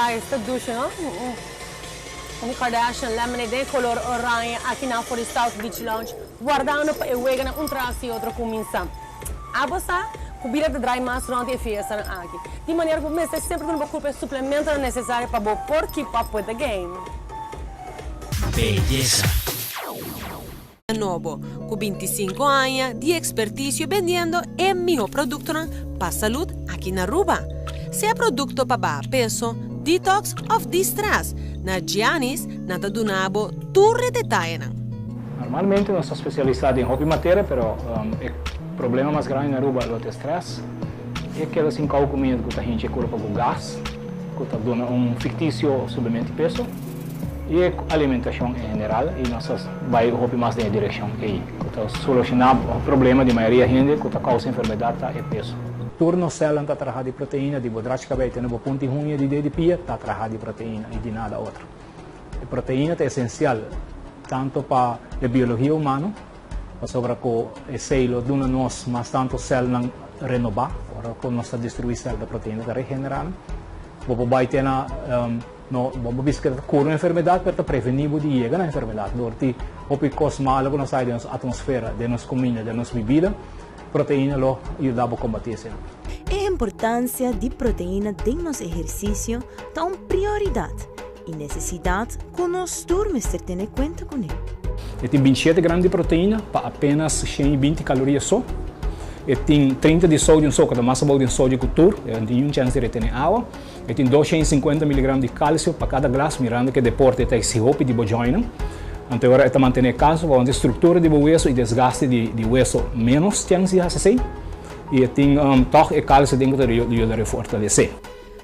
Guys, ta dushi, no? Un Kardashian Lemonade den color oranje aki na for di South Beach Lounge, wardando pa e weganan un tras di otro cuminsa. Abo sa cu bida ta draai mas rond di e fiestanan aki. Di manera cu bo mester semper duna bo curpa e suplementonan necesario pa bo por keep up with the game. Beyesa. Nobo, cu 25 aña di experticio bendiendo e miho productonan pa salud aki na Aruba. Sea producto pa baha peso, detox of de-stress, na Giannis nan ta duna bo tur e detayenan. Normalmente nos ta specialisa den hopi materia, pero e problema mas grandi na Aruba lo ta stress. E keda sin cau comida cu ta hincha e curpa cu gas, cu ta duna un ficticio subimento di peso. Y e alimentacion en general y nos ta bay hopi mas den e direccion ey cu ta soluciona problema di mayoria hende cu ta causa enfermedad ta e peso. Tur nos celnan ta traha di proteina, di bo drachi cabey te na bo punti huña di ded di pia ta traha di proteina y di nada otro. E proteina ta esencial tanto pa e biologia humano pasobra cu esey lo duna nos mas tanto celnan renoba, ora cu nos ta destrui cel ta proteina ta regenera nan. Bo por bay te na. No, bo por bisa ku ta kura un enfermedat, pero ta prevení bo di yega na enfermedat. Dor di hopi kos malo ku nos hay den nos atmosfera, den nos kuminda, den nos bibida, proteina lo yuda bo kombatí esei. E importancia di proteina den nos ehercicio ta un prioridad y necesidad cu nos tur mester tene cuenta cune. E tin 27 gram di proteina pa apenas 120 caloria so. E tin 30 di sodium so, cu ta mas abou den sodio cu tur. E no tin niun chance di retene awa. E tin 250 miligram di calcio pa cada glas, mirando cu e deporte ta exigi hopi di bo jointnan. Anto e ora e ta mantene e calcio pa wanta e structura di bo weso y desgaste di weso menos chance di haci esey. Y e tin toch e calcio den cu ta yuda refortalece.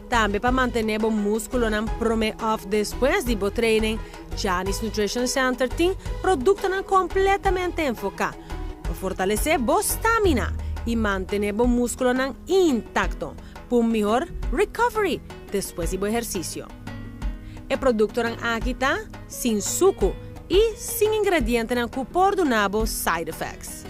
Tambe pa mantene bo musculonan prome of despues di bo training, Giannis Nutrition Center tin productonan completamente enfoca pa fortalece bo stamina y mantene bo musculonan intacto. Pa un mihor recovery despues di bo ehercicio. E productonan aki ta sin sucu y sin ingredientenan cu por duna bo side effects.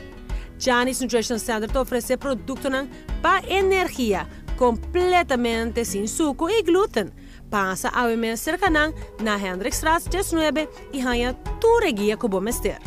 Giannis Nutrition Center ta ofrece productonan pa energia completamente sin sucu y gluten. Pasa awe mes cerca nan na Hendrikstraat 19 y haya tur e guia cu bo mester.